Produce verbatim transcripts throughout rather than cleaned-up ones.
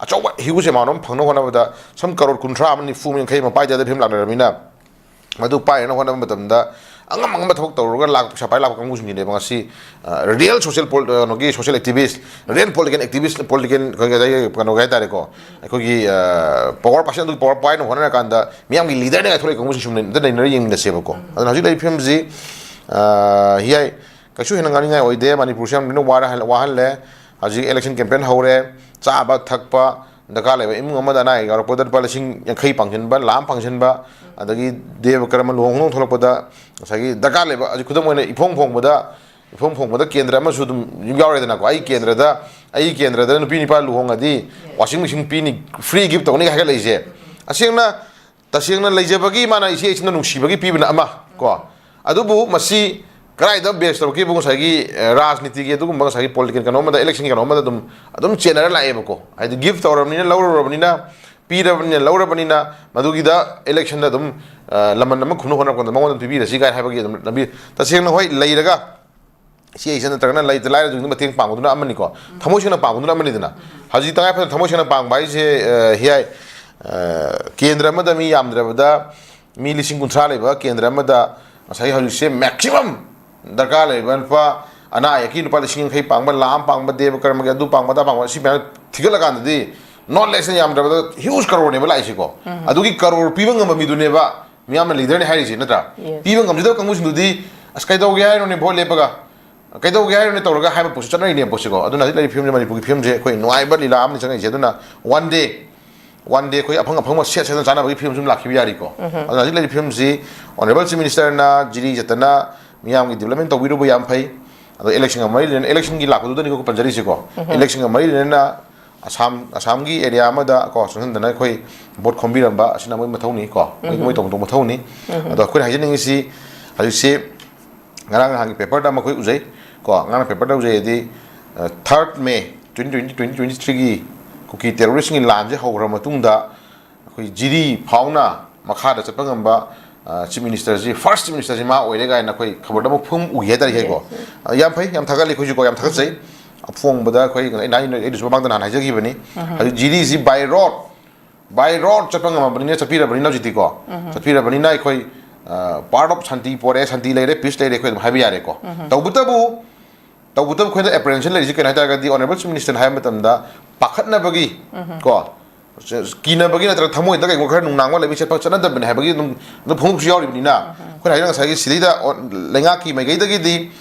ꯑꯆꯧꯕ huge amount ꯑꯃ ꯐꯪꯅꯕ ꯍꯣꯠꯅꯕꯗ ꯁꯝ ꯀꯔꯣꯔ ꯀꯨꯟꯊ꯭ꯔꯥ ꯑꯃꯅꯤ, ꯐꯨ ꯌꯥꯡꯈꯩ ꯑꯃ ꯄꯥꯏꯗ ꯌꯥꯗꯕ ꯐꯤꯕꯝ ꯂꯥꯛꯅꯔꯕꯅꯤꯅ, ꯃꯗꯨ ꯄꯥꯏꯅꯕ ꯍꯣꯠꯅꯕ ꯃꯇꯝꯗ ꯑꯉꯝ ꯑꯉꯝꯕ ꯊꯕꯛ ꯇꯧꯔꯒ ꯂꯥꯛꯄ ꯄꯩꯁꯥ ꯄꯥꯏ ꯂꯥꯛꯄ ꯀꯥꯡꯕꯨꯁꯤꯡꯁꯤꯅꯦꯕ ꯉꯁꯤ real social, ꯀꯩꯅꯣꯒꯤ social activist, real political activist, political ꯀꯩꯅꯣꯒꯤ ꯍꯥꯏꯇꯥꯔꯦꯀꯣ, ꯑꯩꯈꯣꯏꯒꯤ power person ꯑꯗꯨꯒꯤ power ꯄꯥꯏꯅꯕ ꯍꯣꯠꯅꯔꯀꯥꯟꯗ ꯃꯤꯌꯥꯝꯒꯤ ꯂꯤꯗꯔꯅ ꯊꯣꯛꯂꯛꯏ ꯀꯥꯡꯕꯨꯁꯤꯡ ꯁꯨꯝ ꯑꯝꯇ ꯅꯩꯅꯔ ꯌꯦꯡꯃꯤꯟꯅꯁꯦꯕꯀꯣ꯫ ꯑꯗꯨꯅ ꯍꯧꯖꯤꯛ ꯂꯩꯔꯤꯕ ꯐꯤꯕꯝꯁꯤ ꯍꯤꯌꯥꯏ ꯀꯩꯁꯨ ꯍꯦꯟꯅ ꯉꯥꯡꯅꯤꯡꯉꯥꯏ ꯑꯣꯏꯗꯦ꯫ ꯃꯅꯤꯄꯨꯔꯁꯤ ꯌꯥꯝ ꯂꯣꯏꯅ ꯋꯥꯔ ꯋꯥꯍꯜꯂꯦ꯫ ꯍꯧꯖꯤꯛ election campaign ꯍꯧꯔꯦ꯫ ꯆꯥꯕ ꯊꯛꯄ ꯗꯔꯀꯥꯔ ꯂꯩꯕ ꯏꯃꯨꯡ ꯑꯃꯗ ꯑꯅꯥ ꯑꯌꯦꯛ ꯌꯥꯎꯔꯛꯄꯗ ꯂꯨꯄꯥ ꯂꯤꯁꯤꯡ ꯌꯥꯡꯈꯩ ꯄꯥꯡꯁꯤꯟꯕ, ꯂꯥꯈ ꯑꯃ ꯄꯥꯡꯁꯤꯟꯕ, ꯑꯗꯒꯤ ꯗꯦꯕ ꯀꯔꯃ ꯂꯨꯍꯣꯡ ꯈꯣꯡꯗꯣꯡ ꯊꯣꯛꯂꯛꯄꯗ ꯉꯁꯥꯏꯒꯤ ꯗꯔꯀꯥꯔ ꯂꯩꯕ, ꯍꯧꯖꯤꯛ ꯈꯨꯗꯝ ꯑꯣꯏꯅ ꯏꯐꯣꯡ ꯐꯣꯡꯕꯗ, ꯏꯐꯣꯡ ꯐꯣꯡꯕꯗ ꯀꯦꯟꯗ꯭ꯔ ꯑꯃꯁꯨ ꯑꯗꯨꯝ ꯌꯥꯎꯔꯦꯗꯅꯀꯣ꯫ ꯑꯩ ꯀꯦꯟꯗ꯭ꯔꯗ, ꯑꯩ ꯀꯦꯟꯗ꯭ꯔꯗ ꯅꯨꯄꯤ ꯅꯨꯄꯥ ꯂꯨꯍꯣꯡꯉꯗꯤ washing machine ꯄꯤꯅꯤ, free gift ꯇꯧꯅꯤ ꯍꯥꯏꯒꯠꯂꯛꯏꯁꯦ꯫ ꯑꯁꯦꯡꯅ, ꯇꯁꯦꯡꯅ ꯂꯩꯖꯕꯒꯤ ꯃꯥꯅ ꯏꯆꯦ ꯏꯆꯤꯟꯅ ꯅꯨꯡꯁꯤꯕꯒꯤ ꯄꯤꯕꯅ ꯑꯃ ꯀꯣ꯫ ꯑꯗꯨꯕꯨ ꯃꯁꯤ ꯀꯗꯥꯏꯗ base ꯇꯧꯔꯛꯀꯦꯕꯨ ꯉꯁꯥꯏꯒꯤ, ꯑ, ꯔꯥꯖꯅꯤꯇꯤꯒꯤ ꯑꯗꯨꯒꯨꯝꯕ ꯉꯁꯥꯏꯒꯤ political ꯀꯩꯅꯣ ꯑꯃꯗ, election ꯀꯩꯅꯣ ꯑꯃꯗ ꯑꯗꯨꯝ, ꯑꯗꯨꯝ ꯆꯦꯟꯅꯔ ꯂꯥꯛꯑꯦꯕꯀꯣ꯫ ꯍꯥꯏꯗꯤ gift ꯇꯧꯔꯕꯅꯤꯅ, ꯂꯧꯔꯨꯔꯕꯅꯤꯅ, ꯄꯤꯔꯕꯅꯤꯅ, ꯂꯧꯔꯕꯅꯤꯅ, ꯃꯗꯨꯒꯤꯗ election ꯗ ꯑꯗꯨꯝ, ꯑ, ꯂꯃꯟ ꯑꯃ ꯈꯨꯝꯅ ꯍꯣꯠꯅꯔꯛꯄꯗ ꯃꯉꯣꯟꯗ ꯄꯤꯕꯤꯔꯁꯤ ꯀꯥꯏ ꯍꯥꯏꯕꯒꯤ ꯑꯗꯨꯝ ꯂꯝꯕꯤ, ꯇꯁꯦꯡꯅ ꯍꯣꯏ ꯂꯩꯔꯒ ꯏꯆꯦ ꯏꯆꯟ ꯅꯠꯇ꯭ꯔꯒꯅ ꯂꯩꯇ ꯂꯥꯏꯔꯁꯤꯡꯗ ꯃꯇꯦꯡ ꯄꯥꯡꯕꯗꯨꯅ ꯑꯃꯅꯤꯀꯣ꯫ ꯊꯃꯣꯏ ꯁꯦꯡꯅ ꯄꯥꯡꯕꯗꯨꯅ ꯑꯃꯅꯤꯗꯅ꯫ ꯍꯧꯖꯤꯛ ꯇꯉꯥꯏ ꯐꯗꯅ ꯊꯃꯣꯏ ꯁꯦꯡꯅ ꯄꯥꯡꯕ ꯍꯥꯏꯁꯦ, ꯑ, ꯍꯤꯌꯥꯏ, ꯑ, ꯀꯦꯟꯗ꯭ꯔ ꯑꯃꯗ ꯃꯤ ꯌꯥꯝꯗ꯭ꯔꯕꯗ ꯃꯤ ꯂꯤꯁꯤꯡ ꯀꯨꯟꯊ꯭ꯔꯥ ꯂꯩꯕ ꯀꯦꯟꯗ꯭ꯔ ꯑꯃꯗ ꯉꯁꯥꯏꯒꯤ ꯍꯧꯖꯤꯛꯁꯦ maximum ꯗꯔꯀꯥꯔ ꯂꯩꯕ ꯂꯨꯄꯥ, ꯑꯅꯥ ꯑꯌꯦꯛꯀꯤ ꯂꯨꯄꯥ ꯂꯤꯁꯤꯡ ꯌꯥꯡꯈꯩ ꯄꯥꯡꯕ, ꯂꯥꯈ ꯑꯃ ꯄꯥꯡꯕ, ꯗꯦꯕ ꯀꯔꯃꯒꯤ ꯑꯗꯨ ꯄꯥꯡꯕ, ꯑꯗꯥ ꯄꯥꯡꯕ, ꯁꯤ ꯃꯌꯥꯝ ꯊꯤꯒꯠꯂꯀꯥꯟꯗꯗꯤ not less than ꯌꯥꯝꯗ꯭ꯔꯕꯗ huge ꯀꯔꯣꯔꯅꯦꯕ ꯂꯥꯛꯏꯁꯦꯀꯣ꯫ ꯑꯗꯨꯒꯤ ꯀꯔꯣꯔ ꯄꯤꯕ ꯉꯝꯕ ꯃꯤꯗꯨꯅꯦꯕ ꯃꯤꯌꯥꯝꯅ ꯂꯤꯗꯔꯅꯤ ꯍꯥꯏꯔꯤꯁꯦ, ꯅꯠꯇ꯭ꯔꯥ? Yes. ꯄꯤꯕ ꯉꯝꯖꯗꯕ ꯀꯥꯡꯕꯨꯁꯤꯡꯗꯨꯗꯤ ꯑꯁ ꯀꯩꯗꯧꯒꯦ ꯍꯥꯏꯅꯣꯅꯦ ꯚꯣꯠ ꯂꯦꯞꯄꯒ? ꯀꯩꯗꯧꯒꯦ ꯍꯥꯏꯅꯣꯅꯦ ꯇꯧꯔꯒ ꯍꯥꯏꯕ ꯄꯣꯠꯁꯤ ꯆꯠꯅꯔꯤꯅꯦ ꯄꯣꯠꯁꯤꯀꯣ꯫ ꯑꯗꯨꯅ ꯍꯧꯖꯤꯛ ꯂꯩꯔꯤꯕ ꯐꯤꯕꯝꯁꯦ, ꯃꯅꯤꯄꯨꯔꯒꯤ ꯐꯤꯕꯝꯁꯦ ꯑꯩꯈꯣꯏ ꯅꯨꯡꯉꯥꯏꯕ ꯂꯤꯂꯥ ꯑꯃꯅꯤ ꯆꯪꯉꯛꯏꯁꯦ꯫ ꯑꯗꯨꯅ one day, one day ꯑꯩꯈꯣꯏ ꯑꯐꯪ ꯑꯐꯪꯕ ꯁꯦꯠ ꯁꯦꯠꯅ ꯆꯥꯅꯕꯒꯤ ꯐꯤꯕꯝꯁꯨ ꯑꯗꯨꯝ ꯂꯥꯛꯈꯤꯕ ꯌꯥꯔꯤꯀꯣ꯫ ꯑꯗꯨꯅ ꯍꯧꯖꯤꯛ ꯂꯩꯔꯤꯕ ꯐꯤꯕꯝꯁꯤ Honourable Chief Minister ꯅ ꯖꯤꯔꯤ ꯆꯠꯇꯅ ꯃꯤꯌꯥꯝꯒꯤ development ꯇꯧꯕꯤꯔꯨꯕ ꯌꯥꯝ ꯐꯩ꯫ ꯑꯗꯣ election ꯒ ꯃꯔꯤ ꯂꯩꯅꯅ, election ꯒꯤ ꯂꯥꯛꯄꯗꯨꯗꯅꯤꯀꯣ ꯄꯟꯖꯔꯤꯁꯤꯀꯣ꯫ Election ꯒ ꯃꯔꯤ ꯂꯩꯅꯅ ꯑꯁꯥꯝ, ꯑꯁꯥꯝꯒꯤ area ꯑꯃꯗ ꯀꯣ ꯆꯪꯁꯤꯟꯗꯅ ꯑꯩꯈꯣꯏ ꯚꯣꯠ ꯈꯣꯝꯕꯤꯔꯝꯕ ꯑꯁꯤꯅ ꯃꯣꯏ ꯃꯊꯧꯅꯤ ꯀꯣ, ꯃꯣꯏ, ꯃꯣꯏ ꯇꯧꯐꯝ ꯊꯣꯛꯄ ꯃꯊꯧꯅꯤ꯫ ꯑꯗꯣ ꯑꯩꯈꯣꯏꯅ ꯍꯥꯏꯖꯅꯤꯡꯉꯤꯁꯤ ꯍꯧꯖꯤꯛꯁꯤ ꯉꯔꯥꯡ ꯅꯍꯥꯟꯒꯤ paper ꯗ ꯑꯃ ꯑꯩꯈꯣꯏ ꯎꯖꯩ ꯀꯣ, ꯉꯔꯥꯡ paper ꯗ ꯎꯖꯩ ꯍꯥꯏꯗꯤ, ꯑ, third May twenty twenty, twenty twenty three ꯒꯤ ꯀꯨꯀꯤ terrorist ꯁꯤꯡꯒꯤ ꯂꯥꯟꯁꯦ ꯍꯧꯈ꯭ꯔ ꯃꯇꯨꯡꯗ ꯑꯩꯈꯣꯏ ꯖꯤꯔꯤ ꯐꯥꯎꯅ ꯃꯈꯥꯗ ꯆꯠꯄ ꯉꯝꯕ, ꯑ, Chief Minister ꯁꯤ, first Chief Minister ꯁꯤ ꯃꯥ ꯑꯣꯏꯔꯦ ꯀꯥꯏꯅ ꯑꯩꯈꯣꯏ ꯈꯕꯔꯗ ꯑꯃ ꯐꯨꯝ ꯎꯏ ꯍꯥꯏꯇꯥꯔꯦꯀꯣ꯫ Yes, yes. ꯑ, ꯌꯥꯝ ꯐꯩ, ꯌꯥꯝ ꯊꯥꯒꯠꯂꯤ ꯑꯩꯈꯣꯏꯁꯨꯀꯣ, ꯌꯥꯝ ꯊꯥꯒꯠꯆꯩ꯫ ꯐꯣꯡꯕꯗ ꯑꯩꯈꯣꯏ ꯑꯩꯅ ꯑꯩꯅꯁꯨ ꯃꯃꯥꯡꯗ ꯅꯍꯥꯟ ꯍꯥꯏꯖꯈꯤꯕꯅꯤ꯫ ꯍꯧꯖꯤꯛ ꯖꯤꯔꯤꯁꯤ by road, by road ꯆꯠꯄ ꯉꯝꯃꯕꯅꯤꯅ, ꯆꯠꯄꯤꯔꯕꯅꯤꯅ ꯍꯧꯖꯤꯛꯇꯤꯀꯣ, ꯆꯠꯄꯤꯔꯕꯅꯤꯅ ꯑꯩꯈꯣꯏ part of ꯁꯥꯟꯇꯤ ꯄꯣꯔꯛꯑꯦ, ꯁꯥꯟꯇꯤ ꯂꯩꯔꯦ, peace ꯂꯩꯔꯦ, ꯑꯩꯈꯣꯏ ꯑꯗꯨꯝ ꯍꯥꯏꯕ ꯌꯥꯔꯦꯀꯣ꯫ ꯇꯧꯕꯇꯕꯨ ꯇꯧꯕꯇꯕꯨ ꯑꯩꯈꯣꯏꯗ apprehension ꯂꯩꯔꯤꯁꯤ ꯀꯩꯅꯣ ꯍꯥꯏ ꯇꯥꯔꯒꯗꯤ, Honourable Chief Minister ꯍꯥꯏꯕ ꯃꯇꯝꯗ ꯄꯥꯈꯠꯅꯕꯒꯤ ꯀꯣ, ꯀꯤꯅꯕꯒꯤ ꯅꯠꯇ꯭ꯔꯒ ꯊꯃꯣꯏꯗ ꯀꯩꯒꯨꯝꯕ ꯈꯔ ꯅꯨꯡꯅꯥꯡꯕ ꯂꯩꯕꯒꯤ ꯆꯠꯄ ꯆꯠꯅꯗꯕꯅꯤ ꯍꯥꯏꯕꯒꯤ ꯑꯗꯨꯝ ꯑꯗꯨꯝ ꯐꯣꯡꯗꯣꯛꯄꯁꯨ ꯌꯥꯎꯔꯤꯕꯅꯤꯅ, ꯑꯩꯈꯣꯏꯅ ꯍꯥꯏꯅ ꯉꯁꯥꯏꯒꯤ ꯁꯤꯗꯩꯗ ꯑꯣ-, ꯂꯩꯉꯥꯛꯀꯤ ꯃꯥꯏꯀꯩꯗꯒꯤꯗꯤ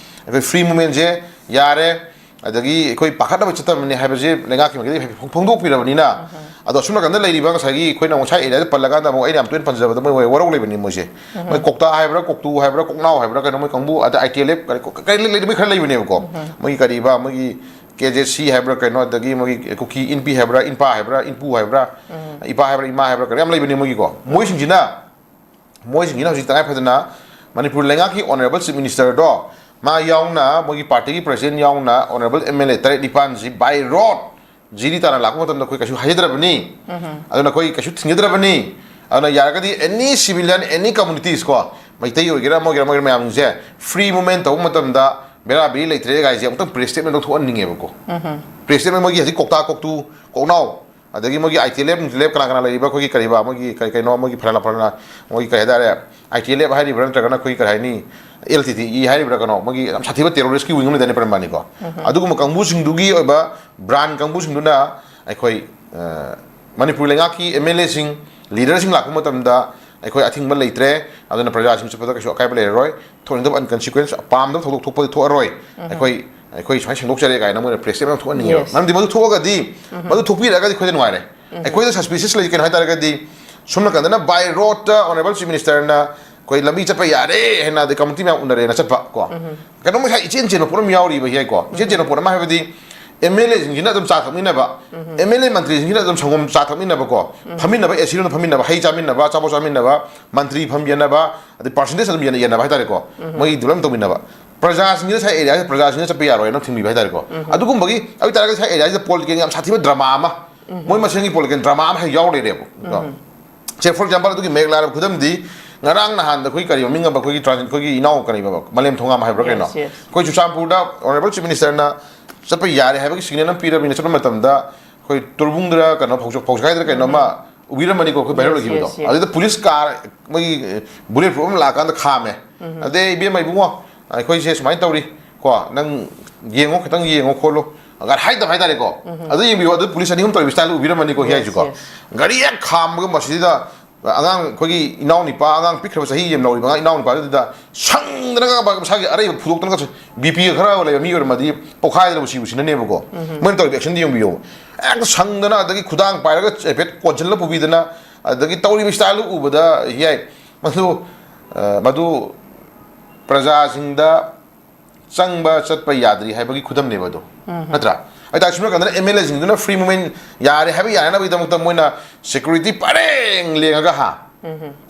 ꯑꯩꯈꯣꯏ free movementꯁꯦ ꯌꯥꯔꯦ, ꯑꯗꯒꯤ ꯑꯩꯈꯣꯏ ꯄꯥꯈꯠꯅꯕ ꯆꯠꯇꯕꯅꯤ ꯍꯥꯏꯕꯁꯤ ꯂꯩꯉꯥꯛꯀꯤ ꯃꯥꯏꯀꯩꯗꯒꯤ ꯍꯥꯏꯐꯦꯠ ꯐꯣꯡ-, ꯐꯣꯡꯗꯣꯛꯄꯤꯔꯕꯅꯤꯅ, ꯑꯗꯣ ꯑꯁꯨꯝ ꯅꯥꯀꯟꯗ ꯂꯩꯔꯤꯕ ꯉꯁꯥꯏꯒꯤ ꯑꯩꯈꯣꯏꯅ ꯉꯁꯥꯏ areaꯗ ꯄꯜꯂꯀꯥꯟꯗ ꯑꯃꯨꯛ ꯑꯩꯅ ꯌꯥꯝ ꯇꯣꯏꯅ ꯄꯟꯖꯕꯗ ꯃꯣꯏ ꯋꯥꯔꯧ ꯂꯩꯕꯅꯤ ꯃꯣꯏꯁꯦ꯫ ꯃꯣꯏ ꯀꯧꯇꯥ ꯍꯥꯏꯕ꯭ꯔꯥ, ꯀꯧꯇꯨ ꯍꯥꯏꯕ꯭ꯔꯥ, ꯀꯣꯛꯅꯥꯎ ꯍꯥꯏꯕ꯭ꯔꯥ, ꯀꯩꯅꯣ, ꯃꯣꯏ ꯀꯥꯡꯕꯨ, ꯑꯗ ITLF ꯀꯔꯤ, ꯀꯔꯤ ꯂꯩ-, ꯂꯩ-, ꯃꯣꯏ ꯈꯔ ꯂꯩꯕꯅꯦꯕꯀꯣ꯫ ꯃꯣꯏꯒꯤ ꯀꯔꯤꯕ, ꯃꯣꯏꯒꯤ KZC ꯍꯥꯏꯕ꯭ꯔꯥ ꯀꯩꯅꯣ, ꯑꯗꯒꯤ ꯃꯣꯏꯒꯤ ꯀꯨꯀꯤ ꯏꯟꯄꯤ ꯍꯥꯏꯕ꯭ꯔꯥ, ꯏꯟꯄꯥ ꯍꯥꯏꯕ꯭ꯔꯥ, ꯏꯟꯄꯨ ꯍꯥꯏꯕ꯭ꯔꯥ, ꯏꯄꯥ ꯍꯥꯏꯕ꯭ꯔꯥ, ꯏꯃꯥ ꯍꯥꯏꯕ꯭ꯔꯥ, ꯀꯩꯅꯣ ꯌꯥꯝ ꯂꯩꯕꯅꯦ ꯃꯣꯏꯒꯤꯀꯣ꯫ ꯃꯣꯏꯁꯤꯡꯁꯤꯅ, ꯃꯣꯏꯁꯤꯡꯁꯤꯅ ꯍꯧꯖꯤꯛ ꯇꯉꯥꯏ ꯐꯗꯅ ꯃꯅꯤꯄꯨꯔ ꯂꯩꯉꯥꯛꯀꯤ Honourable Chief Ministerꯗꯣ, ꯃꯥ ꯌꯥꯎꯅ, ꯃꯣꯏꯒꯤ partyꯒꯤ president ꯌꯥꯎꯅ, Honourable MLA ꯇꯔꯦꯠ ꯅꯤꯄꯥꯟꯁꯤ by road ꯖꯤꯔꯤ ꯇꯥꯟꯅ ꯂꯥꯛꯄ ꯃꯇꯝꯗ ꯑꯩꯈꯣꯏ ꯀꯩꯁꯨ ꯍꯥꯏꯖꯗ꯭ꯔꯕꯅꯤ꯫ ꯑꯗꯨꯅ ꯑꯩꯈꯣꯏ ꯀꯩꯁꯨ ꯊꯤꯡꯖꯗ꯭ꯔꯕꯅꯤ꯫ ꯑꯗꯨꯅ ꯌꯥꯔꯒꯗꯤ any civilian, any communities ꯀꯣ, ꯃꯩꯇꯩ ꯑꯣꯏꯒꯦꯔꯥ ꯑꯃ ꯑꯣꯏꯒꯦꯔꯥ ꯑꯃ ꯑꯣꯏꯒꯦꯔꯥ, ꯃꯌꯥꯝꯁꯤꯡꯁꯦ free movement ꯇꯧꯕ ꯃꯇꯝꯗ ꯕꯦꯔꯥ ꯕꯦꯔꯤ ꯂꯩꯇ꯭ꯔꯦ ꯀꯥꯏꯁꯦ ꯑꯃꯨꯛꯇꯪ press statement ꯂꯧꯊꯣꯛꯍꯟꯅꯤꯡꯉꯦꯕꯀꯣ꯫ Press statement ꯃꯣꯏꯒꯤ ꯍꯧꯖꯤꯛ ꯀꯧꯇꯥ ꯀꯧꯇꯨ, ꯀꯣꯛꯅꯥꯎ, ꯑꯗꯒꯤ ꯃꯣꯏꯒꯤ ITLF, ꯅꯨꯡꯇꯤꯂꯦꯞ ꯀꯅꯥ ꯀꯅꯥ ꯂꯩꯔꯤꯕ, ꯑꯩꯈꯣꯏꯒꯤ ꯀꯔꯤꯕ, ꯃꯣꯏꯒꯤ ꯀꯩ ꯀꯩꯅꯣ, ꯃꯣꯏꯒꯤ ꯐꯂꯥꯅ ꯐꯂꯥꯅ, ꯃꯣꯏꯒꯤ ꯀꯩ ꯍꯥꯏꯇꯥꯔꯦ, ITLF ꯍꯥꯏꯔꯤꯕ꯭ꯔꯥ ꯅꯠꯇ꯭ꯔꯒꯅ ꯑꯩꯈꯣꯏꯒꯤ ꯀꯔꯤ ꯍꯥꯏꯅꯤ, LTTE ꯍꯥꯏꯔꯤꯕ꯭ꯔꯥ ꯀꯩꯅꯣ, ꯃꯣꯏꯒꯤ ꯌꯥꯝ ꯁꯥꯊꯤꯕ terroristꯀꯤ wing ꯑꯃ ꯂꯩꯗꯥꯏꯅꯦ ꯄꯔꯝꯕꯅꯤꯀꯣ꯫ ꯑꯗꯨꯒꯨꯝꯕ ꯀꯥꯡꯕꯨꯁꯤꯡꯗꯨꯒꯤ ꯑꯣꯏꯕ brand ꯀꯥꯡꯕꯨꯁꯤꯡꯗꯨꯅ ꯑꯩꯈꯣꯏ, ꯑ, ꯃꯅꯤꯄꯨꯔ ꯂꯩꯉꯥꯛꯀꯤ MLAꯁꯤꯡ, leaderꯁꯤꯡ ꯂꯥꯛꯄ ꯃꯇꯝꯗ ꯑꯩꯈꯣꯏ ꯑꯊꯤꯡꯕ ꯂꯩꯇ꯭ꯔꯦ, ꯑꯗꯨꯅ ꯄ꯭ꯔꯖꯥꯁꯤꯡ ꯆꯠꯄꯗ ꯀꯩꯁꯨ ꯑꯀꯥꯏꯕ ꯂꯩꯔꯔꯣꯏ, ꯊꯣꯛꯅꯤꯡꯗꯕ unconsequence, ꯄꯥꯝꯗꯕ ꯊꯧꯗꯣꯛ ꯊꯣꯛꯄꯗꯤ ꯊꯣꯛꯑꯔꯣꯏ꯫ ꯑꯩꯈꯣꯏ, ꯑꯩꯈꯣꯏ ꯁꯨꯃꯥꯏꯅ ꯁꯦꯡꯗꯣꯛꯆꯔꯦ ꯀꯥꯏꯅ ꯃꯣꯏꯅ press statement ꯑꯃ ꯊꯣꯛꯍꯟꯅꯤꯡꯉꯦꯕ꯫ Yes. ꯃꯔꯝꯗꯤ ꯃꯗꯨ ꯊꯣꯛꯑꯒꯗꯤ, ꯃꯗꯨ ꯊꯣꯛꯄꯤꯔꯛꯑꯒꯗꯤ ꯑꯩꯈꯣꯏꯗ ꯅꯨꯡꯉꯥꯏꯔꯦ꯫ ꯑꯩꯈꯣꯏꯗ suspicious ꯂꯩ ꯀꯩꯅꯣ ꯍꯥꯏ ꯇꯥꯔꯒꯗꯤ, ꯁꯣꯝ ꯅꯥꯀꯟꯗꯅ by roadꯇ Honourable Chief Ministerꯅ ꯑꯩꯈꯣꯏ ꯂꯝꯕꯤ ꯆꯠꯄ ꯌꯥꯔꯦ ꯍꯥꯏꯅ, ꯑꯗꯩ committee ꯃꯌꯥꯝ ꯎꯅꯔꯦꯅ ꯆꯠꯄ ꯀꯣ꯫ ꯀꯩꯅꯣꯝ ꯉꯁꯥꯏ ꯏꯆꯦꯟ ꯆꯦꯟꯕ ꯄꯣꯠ ꯑꯃ ꯌꯥꯎꯔꯤꯕ ꯌꯥꯏꯀꯣ꯫ ꯏꯆꯦꯟ ꯆꯦꯟꯕ ꯄꯣꯠ ꯑꯃ ꯍꯥꯏꯕꯗꯤ MLAꯁꯤꯡꯁꯤꯅ ꯑꯗꯨꯝ ꯆꯥ ꯊꯛꯃꯤꯟꯅꯕ, MLA ꯃꯟꯇ꯭ꯔꯤꯁꯤꯡꯁꯤꯅ ꯑꯗꯨꯝ ꯁꯪꯒꯣꯝ ꯆꯥ ꯊꯛꯃꯤꯟꯅꯕꯀꯣ, ꯐꯝꯃꯤꯟꯅꯕ, AC ꯔꯣꯝꯗ ꯐꯝꯃꯤꯟꯅꯕ, ꯍꯩ ꯆꯥꯃꯤꯟꯅꯕ, ꯑꯆꯥꯄꯣꯠ ꯆꯥꯃꯤꯟꯅꯕ, ꯃꯟꯇ꯭ꯔꯤ ꯐꯝ ꯌꯦꯟꯅꯕ, ꯑꯗꯩ percentage ꯑꯗꯨꯝ ꯌꯦꯟꯅ-, ꯌꯦꯟꯅꯕ ꯍꯥꯏꯇꯥꯔꯦꯀꯣ꯫ ꯃꯣꯏꯒꯤ development ꯇꯧꯃꯤꯟꯅꯕ꯫ ꯄ꯭ꯔꯖꯥꯁꯤꯡꯁꯤꯅ ꯁꯥꯏ areaꯁꯤꯗ ꯄ꯭ꯔꯖꯥꯁꯤꯡꯁꯤꯅ ꯆꯠꯄ ꯌꯥꯔꯣꯏꯅ ꯊꯤꯡꯕꯤꯕ ꯍꯥꯏꯇꯥꯔꯦꯀꯣ꯫ ꯑꯗꯨꯒꯨꯝꯕꯒꯤ, ꯑꯗꯨ ꯑꯣꯏꯇꯥꯔꯒꯗꯤ ꯁꯥꯏ areaꯁꯤꯗ political ꯌꯥꯝ ꯁꯥꯊꯤꯕ drama ꯑꯃ, ꯃꯣꯏ ꯃꯁꯦꯟꯒꯤ political drama ꯑꯃ ꯍꯦꯛ ꯌꯥꯎꯔ ꯂꯩꯔꯦꯕ꯫ ꯁꯦ, for example, ꯑꯗꯨꯒꯤ ꯃꯌꯦꯛ ꯂꯥꯔꯕ ꯈꯨꯗꯝꯗꯤ, ꯉꯔꯥꯡ ꯅꯍꯥꯟꯗ ꯑꯩꯈꯣꯏ ꯀꯔꯤ ꯃꯃꯤꯡ ꯑꯃ, ꯑꯩꯈꯣꯏꯒꯤ trans-, ꯑꯩꯈꯣꯏꯒꯤ ꯏꯅꯥꯎ ꯀꯔꯤꯕ, ꯃꯂꯦꯝ ꯊꯣꯉꯥꯝ ꯍꯥꯏꯕ꯭ꯔꯥ ꯀꯩꯅꯣ? Yes, yes. ꯑꯩꯈꯣꯏ ꯆꯨꯔꯆꯥꯟꯄꯨꯔꯗ Honourable Chief Ministerꯅ ꯆꯠꯄ ꯌꯥꯔꯦ ꯍꯥꯏꯕꯒꯤ ꯁꯤꯒꯅꯦꯜ ꯑꯃ ꯄꯤꯔꯕꯅꯤꯅ, ꯆꯠꯄ ꯃꯇꯝꯗ ꯑꯩꯈꯣꯏ ꯇꯣꯔꯕꯨꯡꯗꯔ ꯀꯩꯅꯣ ꯐꯧꯖ- ꯐꯧꯖꯈꯥꯏꯗꯔ ꯀꯩꯅꯣꯝꯃ ꯎꯕꯤꯔꯝꯃꯅꯤꯀꯣ, ꯑꯩꯈꯣꯏ ꯚꯥꯏꯔꯦꯜ Yes, ꯑꯣꯏꯈꯤꯕꯗꯣ꯫ yes, yes. ꯑꯗꯨꯗ ꯄꯨꯂꯤꯁ ꯀꯥꯔ, ꯃꯣꯏꯒꯤ ꯕꯨꯂꯦꯠ ꯄ꯭ꯔꯨꯐ ꯑꯃ ꯂꯥꯛꯑꯀꯥꯟꯗ ꯈꯥꯝꯃꯦ꯫ ꯑꯗꯩ, "ꯏꯕꯦꯝꯃ, ꯏꯕꯨꯡꯉꯣ, ꯑꯩꯈꯣꯏꯁꯦ ꯁꯨꯃꯥꯏꯅ ꯇꯧꯔꯤ ꯀꯣ, ꯅꯪ ꯌꯦꯡꯉꯣ, ꯈꯤꯇꯪ ꯌꯦꯡꯉꯣ ꯈꯣꯠꯂꯣ" ꯑꯒ ꯍꯥꯏꯗꯕ ꯍꯥꯏꯇꯥꯔꯦꯀꯣ꯫ ꯑꯗꯨ ꯌꯦꯡꯕꯤꯌꯣ, ꯑꯗꯨ ꯄꯨꯂꯤꯁ ꯑꯅꯤ ꯑꯍꯨꯝ ꯇꯧꯔꯤꯕ ꯁ꯭ꯇꯥꯏꯜ ꯎꯕꯤꯔꯝꯃꯅꯤꯀꯣ꯫ ꯍꯤ Yes, ꯍꯥꯏꯁꯤꯀꯣ, yes. ꯒꯥꯔꯤ ꯍꯦꯛ ꯈꯥꯝꯕꯒ ꯃꯁꯤꯗ ꯑꯉꯥꯡ, ꯑꯩꯈꯣꯏꯒꯤ ꯏꯅꯥꯎ ꯅꯨꯄꯥ, ꯑꯉꯥꯡ ꯄꯤꯛꯈ꯭ꯔꯕ ꯆꯍꯤ ꯑꯃ ꯅꯧꯔꯤꯕ ꯑꯉꯥꯡ ꯏꯅꯥꯎ ꯅꯨꯄꯥꯗꯨꯗ ꯁꯪꯗꯅꯒ ꯃꯁꯥꯒꯤ ꯑꯔꯩꯕ ꯐꯨꯗꯣꯛꯇꯅꯒ, ꯕꯤ ꯄꯤꯒ ꯈꯔ ꯂꯩꯕ ꯃꯤ ꯑꯣꯏꯔꯝꯃꯗꯤ ꯄꯣꯛꯈꯥꯏꯗꯅꯕꯨ ꯁꯤꯕꯨ ꯁꯤꯟꯅꯅꯦꯕꯀꯣ꯫ ꯃꯣꯏꯅ ꯇꯧꯔꯤꯕ ꯑꯦꯛꯁꯟꯗꯤ ꯌꯦꯡꯕꯤꯌꯣ꯫ ꯍꯦꯛꯇ ꯁꯪꯗꯅ, ꯑꯗꯒꯤ ꯈꯨꯗꯥꯡ ꯄꯥꯏꯔꯒ ꯍꯥꯏꯐꯦꯠ ꯀꯣꯟꯁꯤꯜꯂ ꯄꯨꯕꯤꯗꯅ, ꯑꯗꯒꯤ ꯇꯧꯔꯤꯕ ꯁ꯭ꯇꯥꯏꯜꯗꯨ ꯎꯕꯗ, ꯍꯤ ꯍꯥꯏ, ꯃꯗꯨ, ꯑ, ꯃꯗꯨ ꯄ꯭ꯔꯖꯥꯁꯤꯡꯗ ꯆꯪꯕ ꯆꯠꯄ ꯌꯥꯗ꯭ꯔꯤ ꯍꯥꯏꯕꯒꯤ ꯈꯨꯗꯝꯅꯦꯕ ꯑꯗꯣ꯫ ꯅꯠꯇ꯭ꯔꯥ? ꯑꯗꯨ ꯇꯥꯔꯗꯤ ꯁꯣꯝ ꯅꯥꯀꯟꯗꯅ ꯑꯦꯝ ꯑꯦꯜ ꯑꯦꯁꯤꯡꯗꯨꯅ ꯐ꯭ꯔꯤ ꯃꯨꯚꯃꯦꯟ ꯌꯥꯔꯦ ꯍꯥꯏꯕ ꯌꯥꯅꯅꯕꯒꯤꯗꯃꯛꯇ ꯃꯣꯏꯅ ꯁꯦꯀ꯭ꯌꯨꯔꯤꯇꯤ ꯄꯔꯦꯡ ꯂꯦꯡꯉꯒ, ꯍꯥ?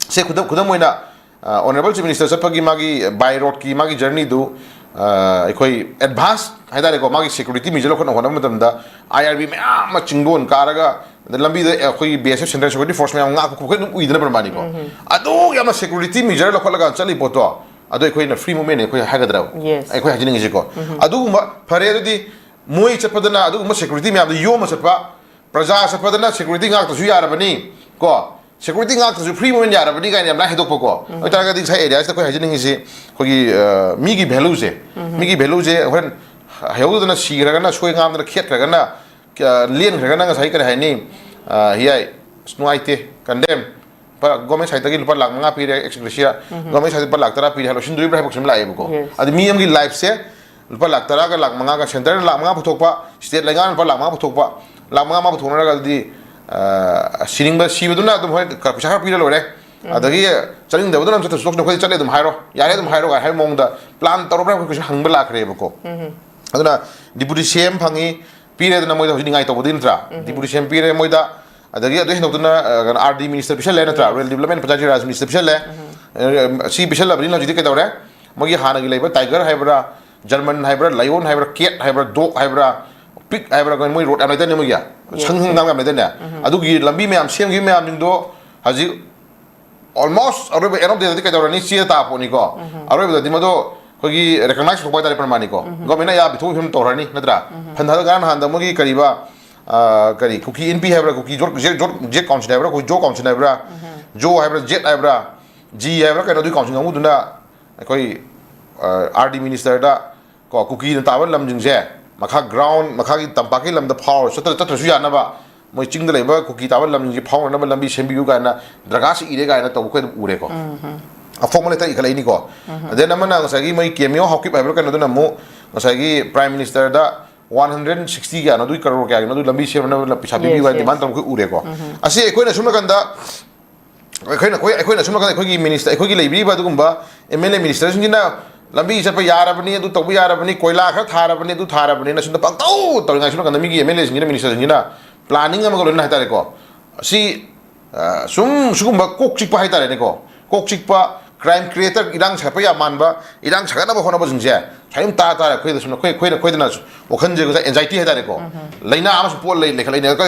ꯁꯦ ꯈꯨꯗꯝ, ꯈꯨꯗꯝ ꯑꯣꯏꯅ, ꯑ, ꯑꯣꯅꯔꯦꯕꯜ ꯆꯤꯐ ꯃꯤꯅꯤꯁꯇꯔ ꯆꯠꯄꯒꯤ ꯃꯥꯒꯤ ꯕꯥꯏ ꯔꯣꯗꯀꯤ ꯃꯥꯒꯤ ꯖꯔꯅꯤꯗꯨ, ꯑ, ꯑꯩꯈꯣꯏ ꯑꯦꯗꯚꯥꯟꯁ ꯍꯥꯏꯇꯥꯔꯦꯀꯣ, ꯃꯥꯒꯤ ꯁꯦꯀ꯭ꯌꯨꯔꯤꯇꯤ ꯃꯦꯖꯔ ꯂꯧꯈꯠꯅꯕ ꯍꯣꯠꯅꯕ ꯃꯇꯝꯗ ꯑꯥꯏ ꯑꯥꯔ ꯕꯤ ꯃꯌꯥꯝ ꯑꯃ ꯆꯤꯡꯗꯣꯟ ꯀꯥꯔꯒ, ꯑꯗ ꯂꯝꯕꯤꯗ ꯑꯩꯈꯣꯏꯒꯤ ꯕꯤ ꯑꯦꯁ ꯑꯦꯐ, ꯁꯦꯟꯇ꯭ꯔꯦꯜ ꯁꯦꯀ꯭ꯌꯨꯔꯤꯇꯤ ꯐꯣꯔꯁ ꯃꯌꯥꯝ ꯉꯥꯛꯄ ꯈꯣꯠꯄ ꯑꯗꯨꯝ ꯎꯏꯗꯅ ꯄ꯭ꯔꯃꯥꯅꯤꯀꯣ꯫ ꯑꯗꯨ ꯌꯥꯝꯅ ꯁꯦꯀ꯭ꯌꯨꯔꯤꯇꯤ ꯃꯦꯖꯔ ꯂꯧꯈꯠꯂꯒ ꯆꯠꯂꯤ ꯄꯣꯠꯇꯣ, ꯑꯗꯣ ꯑꯩꯈꯣꯏꯅ ꯐ꯭ꯔꯤ ꯃꯨꯚꯃꯦꯟ ꯑꯩꯈꯣꯏ ꯍꯥꯏꯒꯗ꯭ꯔꯕ? Yes. ꯑꯩꯈꯣꯏ ꯍꯥꯏꯖꯅꯤꯡꯉꯤꯁꯤꯀꯣ꯫ ꯑꯗꯨꯒꯨꯝꯕ, ꯐꯔꯦ, ꯑꯗꯨꯗꯤ ꯃꯣꯏ ꯆꯠꯄꯗꯅ ꯑꯗꯨꯒꯨꯝꯕ ꯁꯦꯀ꯭ꯌꯨꯔꯤꯇꯤ ꯃꯌꯥꯝꯗꯣ ꯌꯣꯝꯃ ꯆꯠꯄ, ꯄ꯭ꯔꯖꯥ ꯆꯠꯄꯗꯅ ꯁꯦꯀ꯭ꯌꯨꯔꯤꯇꯤ ꯉꯥꯛꯇꯁꯨ ꯌꯥꯔꯕꯅꯤ ꯀꯣ, ꯁꯦꯀ꯭ꯌꯨꯔꯤꯇꯤ ꯉꯥꯛꯇꯁꯨ ꯐ꯭ꯔꯤ ꯃꯨꯚꯃꯦꯟ ꯌꯥꯔꯕꯅꯤ ꯀꯥꯏꯅ ꯌꯥꯝ ꯂꯥꯏ ꯍꯥꯏꯗꯣꯛꯄꯀꯣ꯫ ꯑꯗꯨ ꯑꯣꯏꯇꯥꯔꯒꯗꯤ ꯉꯁꯥꯏ ꯑꯦꯔꯤꯌꯥꯁꯤꯗ ꯑꯩꯈꯣꯏ ꯍꯥꯏꯖꯅꯤꯡꯉꯤꯁꯤ, ꯑꯩꯈꯣꯏꯒꯤ, ꯑ, ꯃꯤꯒꯤ ꯚꯦꯂꯨꯁꯦ, ꯃꯤꯒꯤ ꯚꯦꯂꯨꯁꯦ ꯍꯣꯔꯦꯟ ꯍꯩꯍꯧꯗꯗꯅ ꯁꯤꯈ꯭ꯔꯒꯅ, ꯁꯣꯏ ꯉꯥꯝꯗꯅ ꯈꯦꯠꯈ꯭ꯔꯒꯅ, ꯑ, ꯂꯦꯟꯈ꯭ꯔꯒꯅ ꯉꯁꯥꯏ ꯀꯔꯤ ꯍꯥꯏꯅꯤ? ꯑ, ꯍꯤ ꯍꯥꯏ, ꯑꯁ, ꯅꯨꯡꯉꯥꯏꯇꯦ, ꯀꯟꯗꯦꯝ꯫ ꯂꯨꯄꯥ, ꯒꯣꯔꯃꯦꯟ ꯁꯥꯏꯠꯇꯒꯤ ꯂꯨꯄꯥ ꯂꯥꯛ ꯃꯉꯥ ꯄꯤꯔꯦ, ꯑꯦꯛꯁ ꯒ꯭ꯔꯦꯁꯤꯌꯥ꯫ ꯒꯣꯔꯃꯦꯟ ꯁꯥꯏꯠꯇ ꯂꯨꯄꯥ ꯂꯥꯛ ꯇꯔꯥ ꯄꯤꯔꯦ ꯍꯥꯏ ꯂꯣꯏꯁꯤꯟꯗꯣꯔꯤꯕ꯭ꯔꯥ ꯍꯥꯏꯕ ꯀꯣꯏꯁꯟ ꯑꯃ ꯂꯥꯛꯑꯦꯕꯀꯣ꯫ Yes. ꯑꯗꯨ ꯃꯤ ꯑꯃꯒꯤ ꯂꯥꯏꯐꯁꯦ ꯂꯨꯄꯥ ꯂꯥꯛ ꯇꯔꯥꯒ ꯂꯥꯛ ꯃꯉꯥꯒ, ꯁꯦꯟꯇꯔꯅ ꯂꯥꯛ ꯃꯉꯥ ꯄꯨꯊꯣꯛꯄ, ꯁ꯭ꯇꯦꯠ ꯂꯩꯉꯥꯛꯅ ꯂꯨꯄꯥ ꯂꯥꯛ ꯃꯉꯥ ꯄꯨꯊꯣꯛꯅꯔꯒꯗꯤ, ꯑ, ꯁꯤꯅꯤꯡꯕ, ꯁꯤꯕꯗꯨꯅ ꯑꯗꯨꯝ ꯍꯣꯏ ꯈꯔ, ꯄꯩꯁꯥ ꯈꯔ ꯄꯤꯔ ꯂꯣꯏꯔꯦ꯫ ꯑꯗꯒꯤ ꯆꯠꯅꯤꯡꯗꯕꯗꯨꯅ ꯑꯗꯨꯝ ꯆꯠꯇ꯭ꯔꯁꯨ ꯇꯣꯛꯁꯅꯨ, ꯑꯩꯈꯣꯏꯗꯤ ꯆꯠꯂꯦ ꯑꯗꯨꯝ ꯍꯥꯏꯔꯣ, ꯌꯥꯔꯦ ꯑꯗꯨꯝ ꯍꯥꯏꯔꯣ ꯀꯥꯏꯅ ꯍꯥꯏꯕ ꯃꯑꯣꯡꯗ ꯄ꯭ꯂꯥꯟ ꯇꯧꯔꯕ꯭ꯔꯥ ꯍꯥꯏꯕ ꯀꯣꯏꯁꯟ ꯍꯪꯕ ꯂꯥꯛꯈ꯭ꯔꯦꯕꯀꯣ꯫ ꯑꯗꯨꯅ ꯗꯤꯄꯨꯇꯤ ꯁꯤ ꯑꯦꯝ ꯐꯪꯉꯤ, ꯄꯤꯔꯦꯗꯅ ꯃꯣꯏꯗ ꯍꯧꯖꯤꯛ ꯅꯤꯡꯉꯥꯏ ꯇꯧꯕꯗꯤ ꯅꯠꯇ꯭ꯔꯥ? ꯗꯤꯄꯨꯇꯤ ꯁꯤ ꯑꯦꯝ ꯄꯤꯔꯦ ꯃꯣꯏꯗ, ꯑꯗꯒꯤ ꯑꯗꯨ ꯍꯦꯟꯗꯣꯛꯇꯅ, ꯑ, ꯀꯩꯅꯣ, ꯑꯥꯔ ꯗꯤ ꯃꯤꯅꯤꯁꯇꯔ ꯄꯤꯁꯜꯂꯦ ꯅꯠꯇ꯭ꯔꯥ? ꯔꯨꯔꯦꯜ ꯗꯤꯕꯂꯞꯃꯦꯟ ꯄꯟꯆꯥꯌꯠ ꯔꯥꯖ ꯃꯤꯅꯤꯁꯇꯔ ꯄꯤꯁꯜꯂꯦ꯫ ꯑ, ꯁꯤ ꯄꯤꯁꯜꯂꯕꯅꯤꯅ ꯍꯧꯖꯤꯛꯇꯤ ꯀꯩꯗꯧꯔꯦ? ꯃꯣꯏꯒꯤ ꯍꯥꯟꯅꯒꯤ ꯂꯩꯕ ꯇꯥꯏꯒꯔ ꯍꯥꯏꯕ꯭ꯔꯥ, ꯖꯔꯃꯟ ꯍꯥꯏꯕ꯭ꯔꯥ, ꯂꯥꯏꯑꯣꯟ ꯍꯥꯏꯕ꯭ꯔꯥ, ꯀꯦꯠ ꯍꯥꯏꯕ꯭ꯔꯥ, ꯗꯣꯛ ꯍꯥꯏꯕ꯭ꯔꯥ, ꯄꯤꯛ ꯍꯥꯏꯕ꯭ꯔꯥ, ꯃꯣꯏ ꯔꯣꯗ ꯌꯥꯝ ꯂꯩꯗꯥꯏꯅꯦ ꯃꯣꯏꯒꯤ? Yes, ꯁꯪ, ꯁꯪ yes. ꯌꯥꯝ ꯂꯩꯗꯥꯏꯅꯦ? ꯑꯗꯨꯒꯤ ꯂꯝꯕꯤ ꯃꯌꯥꯝ ꯁꯦꯝꯈꯤꯕ ꯃꯌꯥꯝꯁꯤꯡꯗꯣ ꯍꯧꯖꯤꯛ almost ꯑꯔꯣꯏꯕ end of the dayꯗꯗꯤ ꯀꯩꯗꯧꯔꯅꯤ? ꯆꯦ ꯇꯥ ꯄꯣꯠꯅꯤꯀꯣ꯫ ꯑꯔꯣꯏꯕꯗꯗꯤ ꯃꯗꯣ ꯑꯩꯈꯣꯏꯒꯤ ꯔꯤꯀꯣꯛꯅꯥꯏꯁ ꯇꯧꯕ ꯍꯥꯏꯇꯥꯔꯦ ꯄ꯭ꯔꯃꯥꯅꯤꯀꯣ꯫ ꯒꯣꯔꯃꯦꯟꯅ ꯑꯌꯥꯕ ꯄꯤꯊꯣꯛꯄ ꯐꯤꯕꯝ ꯇꯧꯔꯅꯤ ꯅꯠꯇ꯭ꯔꯥ? ꯐꯟ ꯊꯥꯗ ꯉꯔꯥꯡ ꯅꯍꯥꯟꯗ ꯃꯣꯏꯒꯤ ꯀꯔꯤꯕ, ꯑ, ꯀꯔꯤ ꯀꯨꯀꯤ ꯏꯟꯄꯤ ꯍꯥꯏꯕ꯭ꯔꯥ, ꯀꯨꯀꯤ ꯖꯣꯠ ꯖꯦꯠ ꯖꯣꯠ ꯖꯦꯠ ꯀꯥꯎꯟꯁꯤꯜ ꯍꯥꯏꯕ꯭ꯔꯥ, ꯑꯩꯈꯣꯏ ꯖꯣ ꯀꯥꯎꯟꯁꯤꯜ ꯍꯥꯏꯕ꯭ꯔꯥ, ꯖꯣ ꯍꯥꯏꯕ꯭ꯔꯥ, ꯖꯦꯠ ꯍꯥꯏꯕ꯭ꯔꯥ, ꯖꯤ ꯍꯥꯏꯕ꯭ꯔꯥ ꯀꯩꯅꯣ, ꯑꯗꯨꯒꯤ ꯀꯥꯎꯟꯁꯤꯜ ꯀꯥꯡꯕꯨꯗꯨꯅ ꯑꯩꯈꯣꯏ ꯑꯥꯔ ꯗꯤ ꯃꯤꯅꯤꯁꯇꯔꯗ ꯀꯣ, ꯀꯨꯀꯤꯅ ꯇꯥꯕ ꯂꯝꯁꯤꯡꯁꯦ, ꯃꯈꯥ ꯒ꯭ꯔꯥꯎꯟ, ꯃꯈꯥꯒꯤ ꯇꯝꯄꯥꯛꯀꯤ ꯂꯝꯗ ꯐꯥꯎꯔ ꯆꯠꯇ꯭ꯔ-, ꯆꯠꯇ꯭ꯔꯁꯨ ꯌꯥꯅꯕ, ꯃꯣꯏ ꯆꯤꯡꯗ ꯂꯩꯕ ꯀꯨꯀꯤ ꯇꯥꯕ ꯂꯝꯁꯤꯡꯁꯦ ꯐꯥꯎꯅꯅꯕ ꯂꯝꯕꯤ ꯁꯦꯝꯕꯤꯌꯨ ꯀꯥꯏꯅ ꯗꯔꯈꯥꯁ ꯏꯔꯦ ꯀꯥꯏꯅ ꯇꯧꯕ ꯑꯩꯈꯣꯏ ꯑꯗꯨꯝ ꯎꯔꯦꯀꯣ꯫ ꯑꯐꯣꯡꯕ ꯂꯩꯇ ꯏꯈꯠꯂꯛꯏꯅꯤꯀꯣ꯫ ꯑꯗꯩ ꯑꯃꯅ ꯉꯁꯥꯏꯒꯤ ꯃꯣꯏ ꯀꯦꯃꯤꯌꯣ ꯍꯥꯎꯀꯤꯞ ꯍꯥꯏꯕ꯭ꯔꯥ ꯀꯩꯅꯣꯗꯨꯅ ꯑꯃꯨꯛ ꯉꯁꯥꯏꯒꯤ ꯄ꯭ꯔꯥꯏꯝ ꯃꯤꯅꯤꯁꯇꯔꯗ ꯋꯥꯟ ꯍꯟꯗ꯭ꯔꯦꯠ ꯁꯤꯛꯁꯇꯤ ꯀꯌꯥꯅꯣ, ꯑꯗꯨꯒꯤ ꯀꯔꯣꯔ ꯀꯌꯥꯒꯤꯅꯣ, ꯑꯗꯨ ꯂꯝꯕꯤ ꯁꯦꯝꯅꯕ ꯄꯩꯁꯥ ꯄꯤꯕꯤꯌꯨ Yes, ꯍꯥꯏꯅ yes. ꯗꯤꯃꯥꯟ ꯇꯧꯕ ꯑꯩꯈꯣꯏ ꯎꯔꯦꯀꯣ꯫ ꯑꯁꯤ ꯑꯩꯈꯣꯏꯅ ꯁꯨꯝ ꯅꯥꯀꯟꯗ ꯑꯩꯈꯣꯏꯅ, ꯑꯩꯈꯣꯏ, ꯑꯩꯈꯣꯏꯅ ꯁꯨꯝ ꯅꯥꯀꯟꯗ ꯑꯩꯈꯣꯏꯒꯤ ꯃꯤꯅꯤꯁꯇꯔ, ꯑꯩꯈꯣꯏꯒꯤ ꯂꯩꯕꯤꯔꯤꯕ ꯑꯗꯨꯒꯨꯝꯕ ꯑꯦꯝ ꯑꯦꯜ ꯑꯦ ꯃꯤꯅꯤꯁꯇꯔꯁꯤꯡꯁꯤꯅ ꯂꯝꯕꯤ ꯆꯠꯄ ꯌꯥꯔꯕꯅꯤ, ꯑꯗꯨ ꯇꯧꯕ ꯌꯥꯔꯕꯅꯤ, ꯀꯣꯏꯂꯥ ꯈꯔ ꯊꯥꯔꯕꯅꯤ, ꯑꯗꯨ ꯊꯥꯔꯕꯅꯤꯅ ꯁꯨꯝꯗ ꯄꯪꯇꯧ ꯇꯧꯔꯤꯉꯥꯏ ꯁꯨꯝ ꯅꯥꯀꯟꯗ ꯃꯤꯒꯤ ꯑꯦꯝ ꯑꯦꯜ ꯑꯦꯁꯤꯡꯁꯤꯅ, ꯃꯤꯅꯤꯁꯇꯔꯁꯤꯡꯁꯤꯅ ꯄ꯭ꯂꯥꯅꯤꯡ ꯑꯃꯒ ꯂꯣꯏꯅꯅ ꯍꯥꯏꯇꯥꯔꯦꯀꯣ, ꯑꯁꯤ, ꯑ, ꯁꯨꯝ ꯁꯤꯒꯨꯝꯕ ꯀꯣꯛ ꯆꯤꯛꯄ ꯍꯥꯏꯇꯥꯔꯦꯅꯦꯀꯣ, ꯀꯣꯛ ꯆꯤꯛꯄ, ꯀ꯭ꯔꯥꯏꯝ ꯀ꯭ꯔꯤꯌꯦꯇꯔ, ꯏꯔꯥꯡ ꯁꯥꯒꯠꯄ ꯌꯥꯝ ꯃꯥꯟꯕ, ꯏꯔꯥꯡ ꯁꯥꯒꯠꯅꯕ ꯍꯣꯠꯅꯕꯁꯤꯡꯁꯦ ꯁꯨꯃꯥꯏꯅ ꯇꯥ ꯇꯥꯔꯦ꯫ ꯑꯩꯈꯣꯏꯗ ꯁꯨꯝ, ꯑꯩꯈꯣꯏ, ꯑꯩꯈꯣꯏꯅ, ꯑꯩꯈꯣꯏꯗꯅ ꯋꯥꯈꯜꯁꯦ ꯉꯁꯥꯏ ꯑꯦꯟꯖꯥꯏꯇꯤ ꯍꯥꯏꯇꯥꯔꯦꯀꯣ, ꯂꯥꯏꯅꯥ ꯑꯃꯁꯨ ꯄꯣꯠ ꯂꯩ, ꯂꯩꯈꯠꯂꯛꯏꯅꯦ꯫ ꯑꯩꯈꯣꯏ